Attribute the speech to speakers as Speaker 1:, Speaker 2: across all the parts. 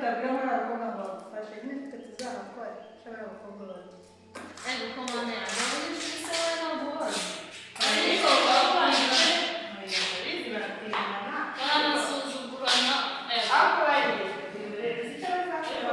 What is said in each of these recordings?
Speaker 1: tutabwira muri abakobwa ngo bagufashe nyine twe tuzabakora cyangwa abakobwa babiri
Speaker 2: ariko mama yanjye se we ntabwo ubona ariko bakwanga baranasuzugurana
Speaker 1: ariko bari icyo bazakora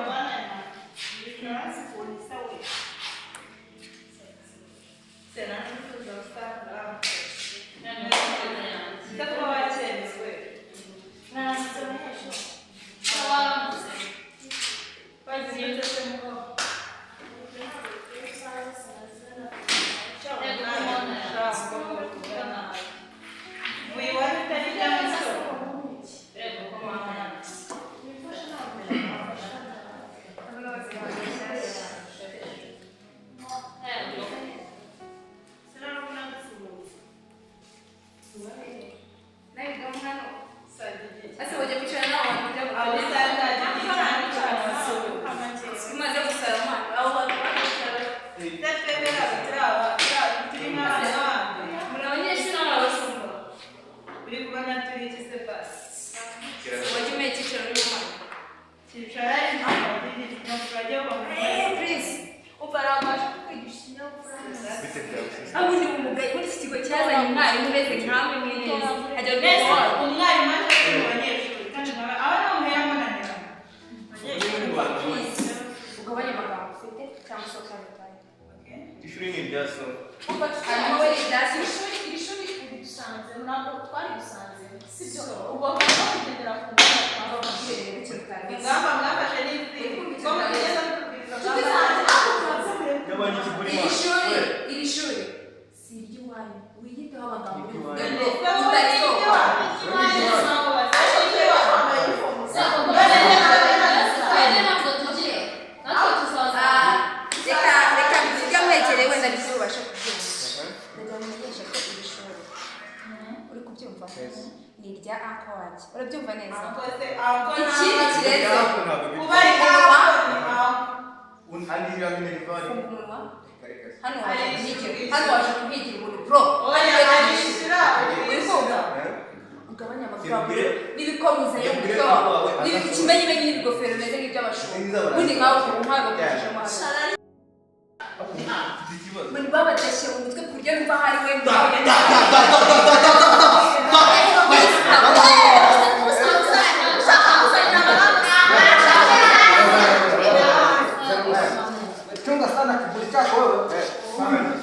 Speaker 3: Chunga sana kiburi chako wewe.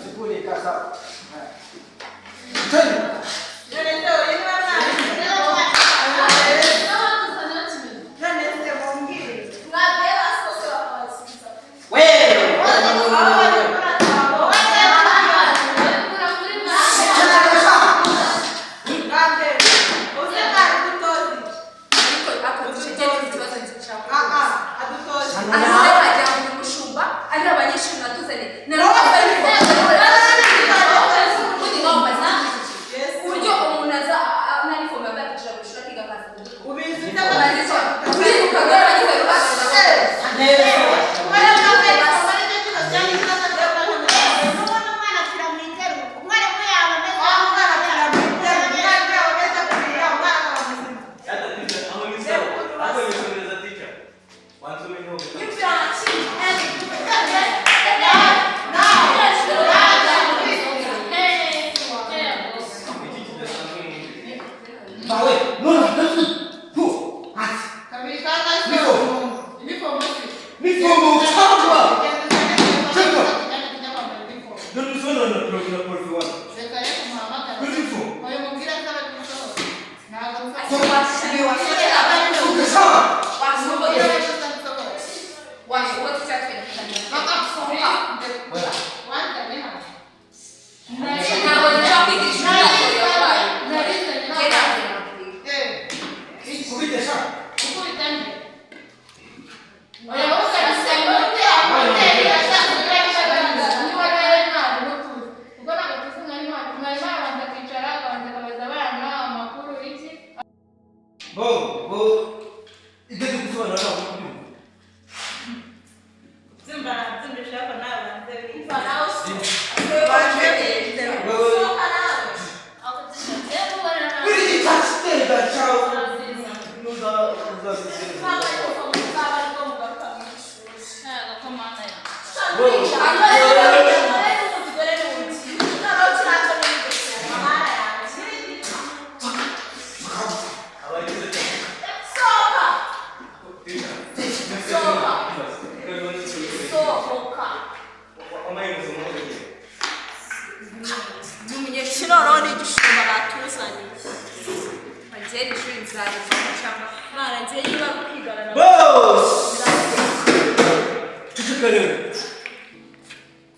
Speaker 3: Kiburi kasa.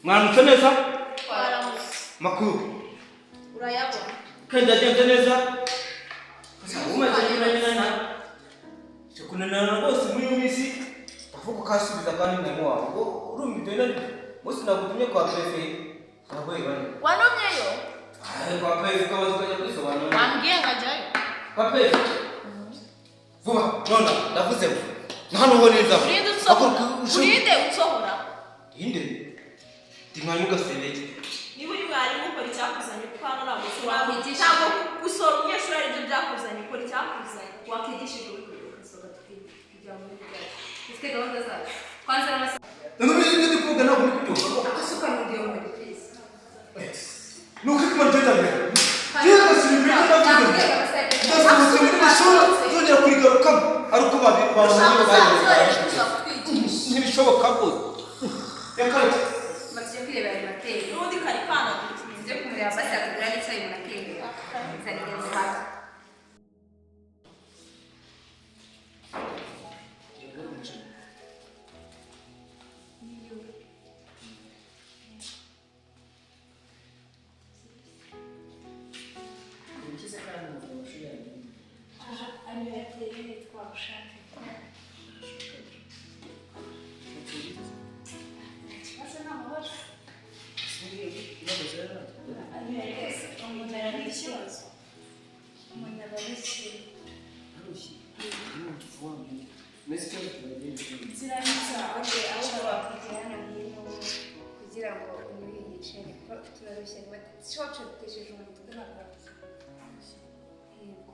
Speaker 4: Mwaramutse neza? Makuru.
Speaker 2: Urayabona.
Speaker 4: Kandi agenze neza? Umaze kunanirana. Cyo kunanirana rwose muri iyi minsi avuga ukasubiza kandi mwarimu wawe ngo urumva ibyo nari munsi nagutumye kwa prefe nawe bane.
Speaker 2: Wanumyeyo?
Speaker 4: Kwa prefe ukabanza ukajya kwisobanura.
Speaker 2: Wambwiye nkajyayo.
Speaker 4: Kwa prefe. Vuba nona ndavuze ngo hano ho neza.
Speaker 2: Urinde unsohora. Urinde unsohora.
Speaker 4: Inde. Ndi mwarimu Gaseneke.
Speaker 5: Niba uri mwarimu ukora icyakuzanye kuko hano ntabwo wakwigisha ntabwo gusora umunyeshuri aribyo byakuzanye ukora icyakuzanye
Speaker 2: wakigishije ugasohoka tukijya muri byacu dufite gahunda zacu kwanza n'amasaha
Speaker 4: Nubwo ndi kuvuga ntabwo uri kubyumva
Speaker 1: asuka n'undi wo muri please
Speaker 4: ni ukuri kumara ibyo ndabona yewe sinibyo ndavuga ndasohotse muri iri shuri nzongera kurigarukamo ari uko ntibishoboka rwose reka reka
Speaker 1: Matije kwirebera animateri
Speaker 5: n'ubundi kari kana
Speaker 1: tujye kumureba basi akagura n'icyayi umuntu akemera nzanigenza hafi
Speaker 2: Animateri twagushaka. Ikibazo ni amahoro. Umuntu aragira ikibazo.
Speaker 1: Umuntu aba arushye. Ahubwo wakwigira hano hino kugira ngo unyure yicare kuko turarushye iwacu dutesheje umutwe ntabwo yego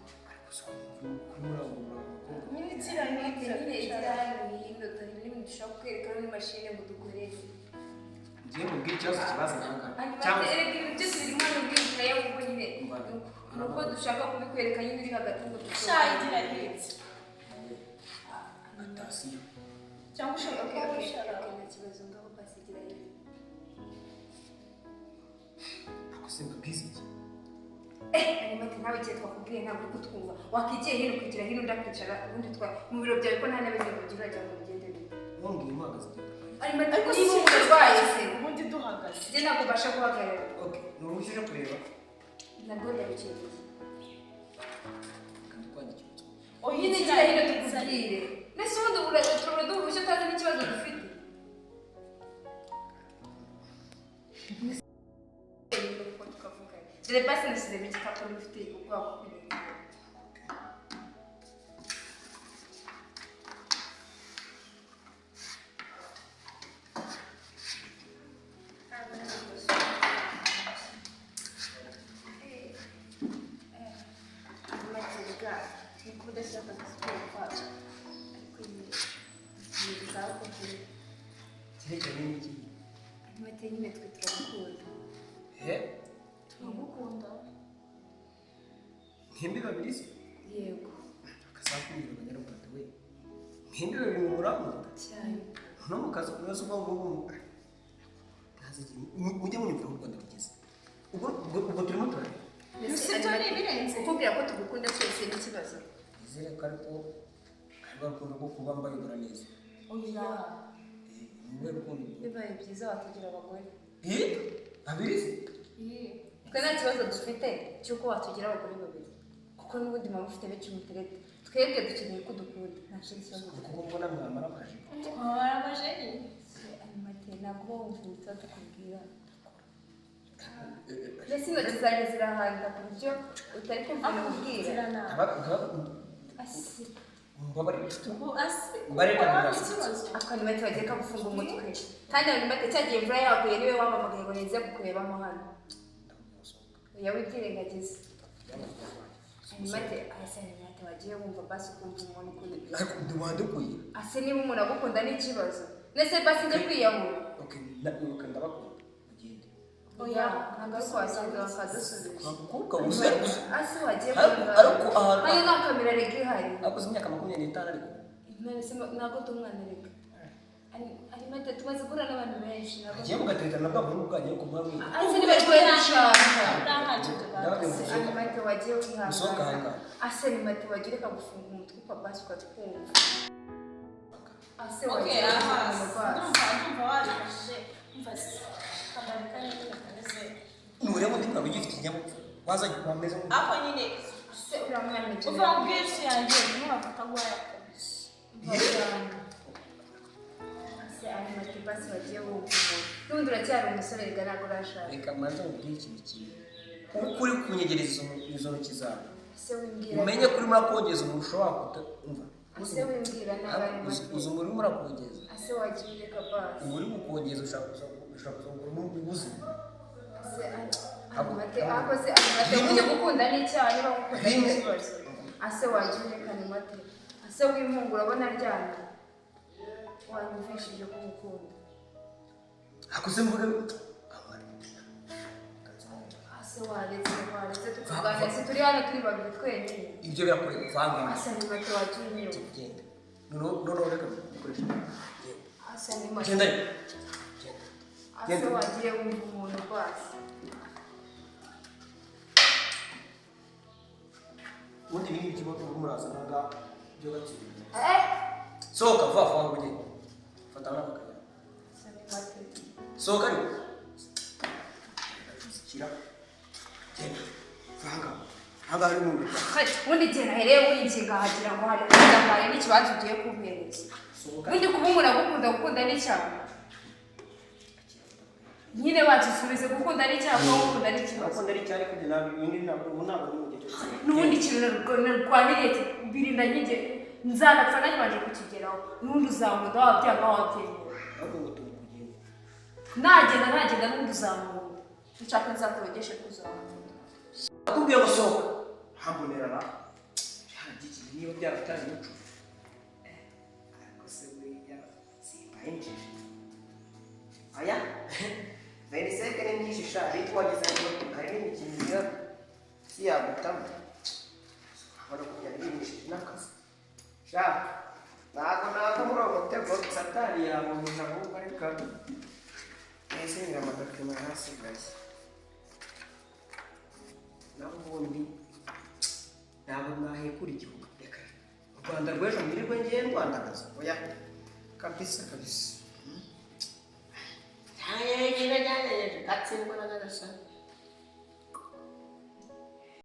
Speaker 2: Nyine igira
Speaker 1: nyine igira hano hino dore n'ibintu dushobora kukwereka n'imashini ngo dukorere
Speaker 3: Ngiye mubwira ikibazo kibazanye aha ngaha.
Speaker 1: Cyangwa erega ibintu byose birimo hano ubwikaye ubwo nyine ni uko dushaka kubikwereka nyine uri hagati ngo
Speaker 5: shayi igira hetse
Speaker 3: Atasiyo.
Speaker 5: cyangwa ushaka
Speaker 1: Okay,
Speaker 5: ko
Speaker 1: okay,
Speaker 5: wicara
Speaker 1: okay, nta kibazo ngaho basi igira hino.
Speaker 3: Ako se mbabwize iki?
Speaker 1: Animate nawe igihe twakubwiye ntabwo uri kutwumva wakigiye hino ukigira hino undi akicara ubundi twa mu biro byawe ko nta ntebe zikugira wagira ngo bigende bite
Speaker 3: Wambwiye mpagaze.
Speaker 1: Animate
Speaker 5: Ariko
Speaker 1: niba
Speaker 5: si
Speaker 1: uburwaye se
Speaker 5: ubundi duhagaze
Speaker 1: njye ntabwo mbasha guhagarara
Speaker 3: Okay, ni uruhushya uje kureba.
Speaker 1: nabwo ndabikeneye
Speaker 3: Kandi kwandikira utwo.
Speaker 1: nyine gira hino tukubwire mbese ubundi turabura duha uruhushya utazi n'ikibazo dufite dore basi nashyizemo igikapu niba ufite ubwoba bwo kunyerera
Speaker 3: Cyerekeranye n'iki?
Speaker 1: Animate nyine twe turagukunda
Speaker 3: Eh?
Speaker 2: Turagukunda.
Speaker 3: Mwembi babiri se?
Speaker 1: yego
Speaker 3: Akazakubwira abanyarwanda we. Mwembi babiri ngo murankunda.
Speaker 1: cyane
Speaker 3: No mukaza kubaza uko ngo mujye munyumvira aho u Rwanda rugeze. Ubwo ubwo turimo turareba.
Speaker 1: Mbese
Speaker 2: Ibyo ni
Speaker 1: Animate,
Speaker 2: ibirenze.
Speaker 1: kukubwira ko tugukunda twese n'ikibazo
Speaker 3: Nizere ko ariko ari rwa rukundo rwo kuba mbayobora neza.
Speaker 2: Oya.
Speaker 3: Eh, ni rwa rukundo.
Speaker 1: bibaye byiza watugira abagore
Speaker 3: Eh? Babiri se?
Speaker 1: twe nta kibazo dufite cy'uko watugira abagore babiri kuko n'ubundi mama ufite benshi mutereta twebwe dukeneye ko dukunda nta kindi kibazo dufite
Speaker 3: Kuko mbona mwamara amajipo.
Speaker 2: Twamara amajeri.
Speaker 1: Animate ntabwo uba wumva ibintu tuba tukubwira mbese intoki zanjye zirahanda ku buryo utari kumva ibintu nkubwira Asi.
Speaker 3: Mbabarira.
Speaker 2: Asi.
Speaker 3: Mbareka
Speaker 2: Urabona
Speaker 3: ndasi.
Speaker 2: ikibazo.
Speaker 1: Ako Animate bagiye kagufunga umutwe kandi Animate cyagiye imvura yaguye niwe wampamagaye ngo nize kukurebamo hano oya wibyirengagize Animate ase Animate wagiye wumva basi ukumva umuntu ukunda
Speaker 3: Ariko ntiwandukuye.
Speaker 1: ase niba umuntu agukunda ni ikibazo Nese basi njye kwiyahura.
Speaker 3: Okay, okay, ndabakunda. Mugende.
Speaker 1: Oya, ntabwo ari kwasanga bakadusubiza.
Speaker 3: Umukobwa wuzuye
Speaker 1: Ase wagiye
Speaker 3: ariko ahantu
Speaker 1: hano nta kamera rega ihari.
Speaker 3: Akoze imyaka 25 ariko.
Speaker 1: None se ntabwo ndi umwana rega. Animate tumaze guhura n'abantu benshi ntabwo.
Speaker 3: Agiye mugatererana bwa buhungu bwanyu ariko muba mwiga.
Speaker 1: Ase niba twe dushaka.
Speaker 3: Ndababwira
Speaker 1: Animate wagiye
Speaker 3: Musohoka
Speaker 1: wihangana.
Speaker 3: aha ngaha.
Speaker 1: Ase animate wagiye reka gufunga umutwe papa ukatwumva. Ase
Speaker 2: Okay,
Speaker 1: wagiye
Speaker 2: aha.
Speaker 1: wihangana.
Speaker 2: Ndumva wabifashije. Umva se. Kabareka nyine kameze.
Speaker 3: Nureba undi mwana ugifite ikinyabupfura. Wazanye wameze nk'umuntu.
Speaker 5: Ariko nyine
Speaker 1: Ase uriya mwana ni
Speaker 2: Uva ubwinshi yanjye ntiwafata guhaya kabisa.
Speaker 1: Ase animate basi wagiye wumva umuntu. N'ubundi uracyari umusore rega ntabwo urashaka.
Speaker 3: Reka manze nkubwire ikintu kimwe. Uko uri kunyegereza izo ntoki zawe.
Speaker 1: Ase wimbwira.
Speaker 3: Umenye ko urimo urakogeza umuntu ushobora kutumva.
Speaker 1: Ase wimbwira nabi animate.
Speaker 3: Uzi umurimo urimo urakogeza.
Speaker 1: Ase wagiye ureka basi.
Speaker 3: Uba uri gukongeza ushaka kuzungura ubuzima.
Speaker 1: Ase animate ako se animate ubundi gukunda ni icyaha niba gukunda ni ikibazo. Ase wagiye ureka animate. Ase wimpungu urabona aryamye. Wanyumvishije ko umukunda.
Speaker 3: Hakuze mvuga
Speaker 1: Ase waretse tukuganira se turi hano turi babiri twenyine.
Speaker 3: Ibyo birakureba vanga.
Speaker 1: Ase animate wagiye unyumva.
Speaker 3: Genda. Noneho reka dukoreshe.
Speaker 1: Ase animate.
Speaker 3: Genda ariko. Genda.
Speaker 1: Ase wagiye wumva umuntu rwose.
Speaker 3: Ubundi ibi ngibi ikibazo urimo urazana aha ngaha byo gatsinda.
Speaker 1: Eh!
Speaker 3: Sohoka vuba vuba ngo ugende. Fata n'amakaye.
Speaker 1: Ase animate.
Speaker 3: Sohoka ariko. Shyira. Genda. Vanga. Aha ngaha ni mu nda.
Speaker 1: Ubundi igihe nahereye winginga hagira ngo hari kudakare n'ikibanza ugiye kumpereza.
Speaker 3: Sohoka.
Speaker 1: Ubundi kuba umuntu agukunda gukunda n'icyaha. Nyine badusubize gukunda n'icyaha kuba gukunda n'ikibazo.
Speaker 3: Gukunda ari icyaha ariko njye ntabwo ibindi ntabwo ubu ntabwo ndi mu gihe cyo gusenga.
Speaker 1: N'ubundi ikintu narwaniriye birinda nkige nzanapfa nabanje kukigeraho. N'ubundi uzankunda wabyanga wabyemera.
Speaker 3: Ahubwo ngo turi kugenda.
Speaker 1: Nagenda n'ubundi uzankunda. Nshaka nzakurogeshe ko uzankunda.
Speaker 3: Nakubwiye ngo sohoka. Hambonerana. Byaragiye niba byarataye umuco. Ariko se buriya simbaye injiji. Aya. Veniseke ni myinshi sha ariko wagize ngo hari n'imikino igira si yagutamo. Urabona ko byari bimishije n'akazi. Sha ntabwo nava muri uwo mutego satani yamubuza ahubwo ariko ese nyiramadokima yarasigaye. Naho ubundi ntabwo mwahekura igihugu reka u Rwanda rw'ejo mwirirwe ngiye ndwandagaza oya kabisa kabisa. Gatsindwa na nyagasani.